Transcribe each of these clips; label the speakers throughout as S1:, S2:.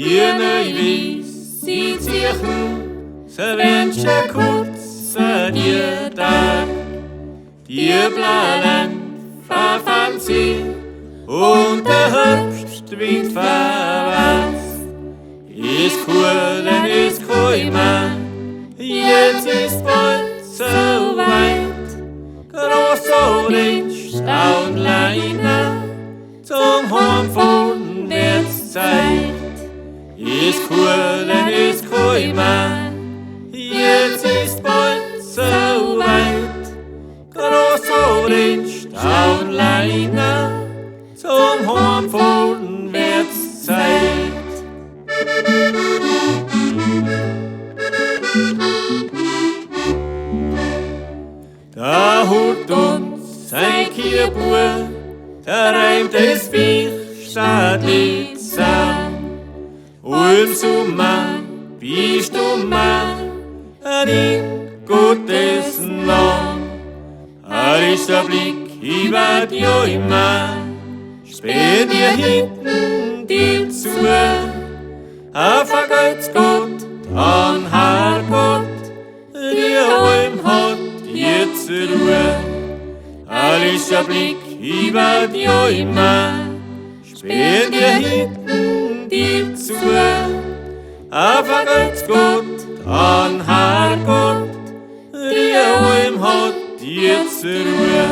S1: Die neue sie ziehen, sie werden schon kurz die Tag. Die blauen verfallen sie und der Herbst wird verwärts. Ist Kuhlen ist gekommen, jetzt ist bald so weit. Groß und staun Leine, zum Heimfahren wird's Zeit. Ist Kuhlen ist gekommen, jetzt ist bald so weit. Groß und staun Leine, zum Heimfahren wird's Zeit. Da hurt uns sein Kierbub, da reimt es Viech statt Litzan. Ulm Sommer bist du mal in Gottes Namen. Er ist der Blick über die Immer, sperr dir hinten dir zu. Vergelt's Gott, dann Herrgott, die Ulm hat jetzt Ruhe. Er ist der Blick über die Immer, sperr dir hinten dir zu. Vergelt's Gott, dann Herrgott, die Ulm hat jetzt Ruhe.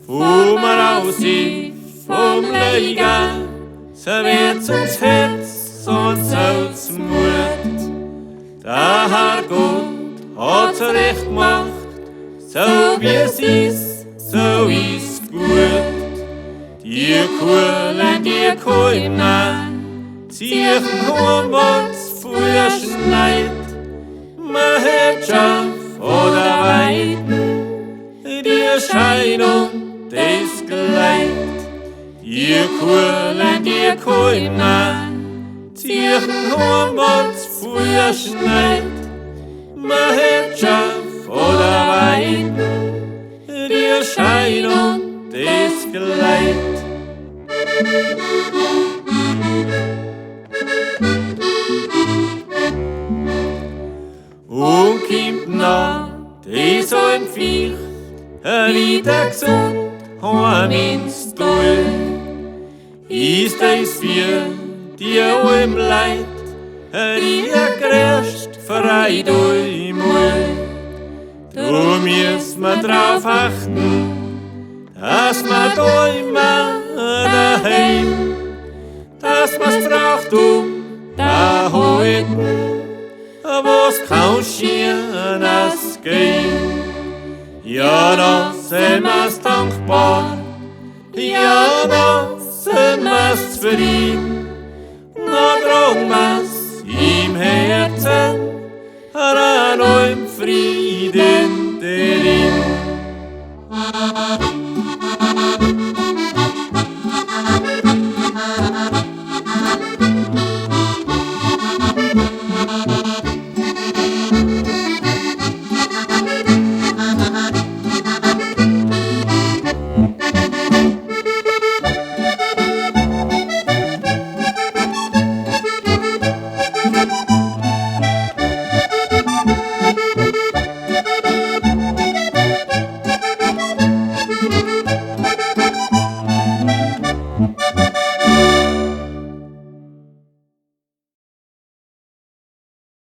S1: Fuhr wir aus vom Leiger, so wird's uns Herz und soll's Mut. Der Herrgott hat's recht gemacht, so wie es ist, so ist gut. Die Kuhlen, die Käume, ziehen heimwärts früher schneit. Man hört schon vor der Weiten die Erscheinung des Gleit. Die Kuhlen, die Käume, ziehen heimwärts früher schneit. Man hört schon vor der Weiten die Erscheinung des Gleit. Und kommt noch die so ein Viech, wieder gesund heim ins Tal. Ist das für die allem Leid, die größt Freude einmal. Du müsst mir drauf achten, dass man da immer daheim, dass man's braucht um da halten, was kann schönes gehen. Ja, da sind wir's dankbar, ja, da sind wir's zufrieden.